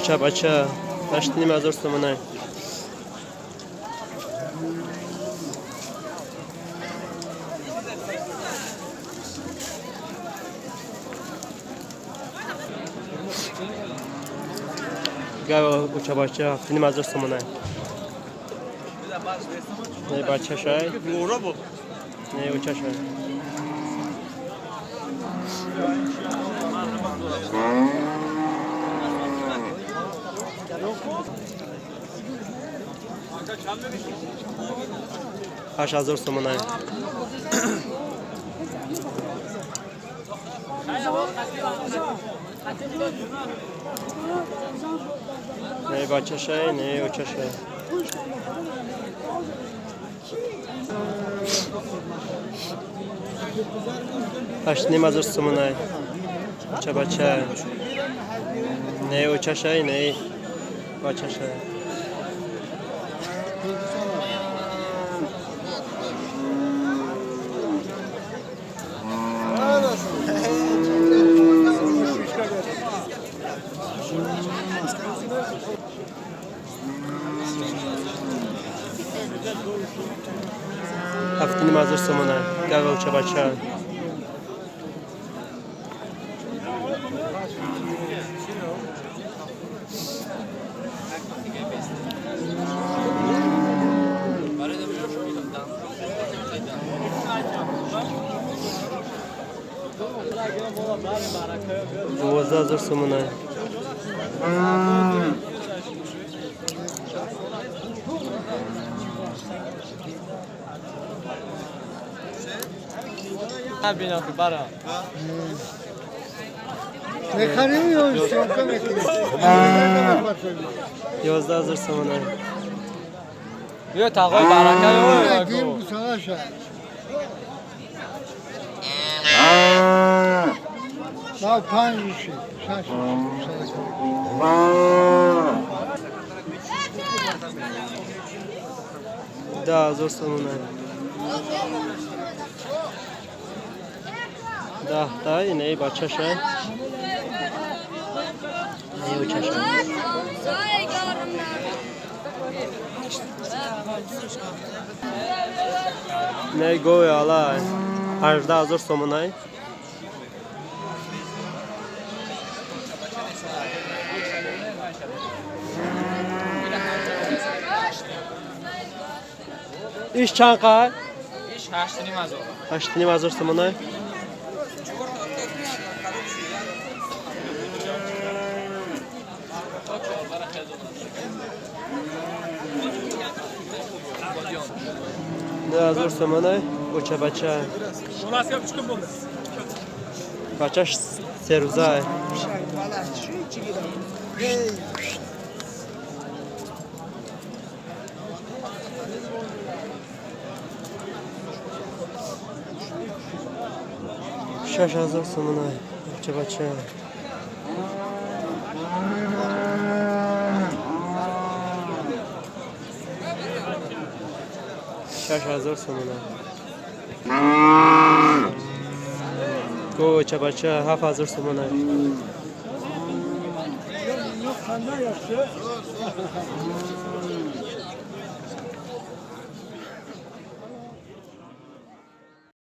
Оча бача 8,5 ҳазор сомонай. Гав оча бача 7,5 ҳазор сомонай. Не бача шай, не оча шай. 8 ҳазор сомонай. Не бача шай, не оча шай. 8,5 ҳазор сомонай. Оча бача. Не оча шай, не бача шай. 7,5 ҳазор сомонай. Гав оча бача. 12 ҳазор сомонай. Мехарим ё съёмка мекунем? 11 ҳазор сомонай. Ё тағои барака ё. Гим гусалаша. На панҷ ши, шаш ши. 10 ҳазор сомонай. Даҳта инаи бачашай. Не очашай. Не гови ала 18 ҳазор сомонай. Иш чанд қай? Иш 8,5 ҳазор. 8,5 ҳазор сомонай. 9 ҳазор сомонай. Оча бача. Бачаш 3 рӯза. 6 ҳазор сомонай. Оча бача. 6 ҳазор сомонай. Оча бача 7 ҳазор сомонай.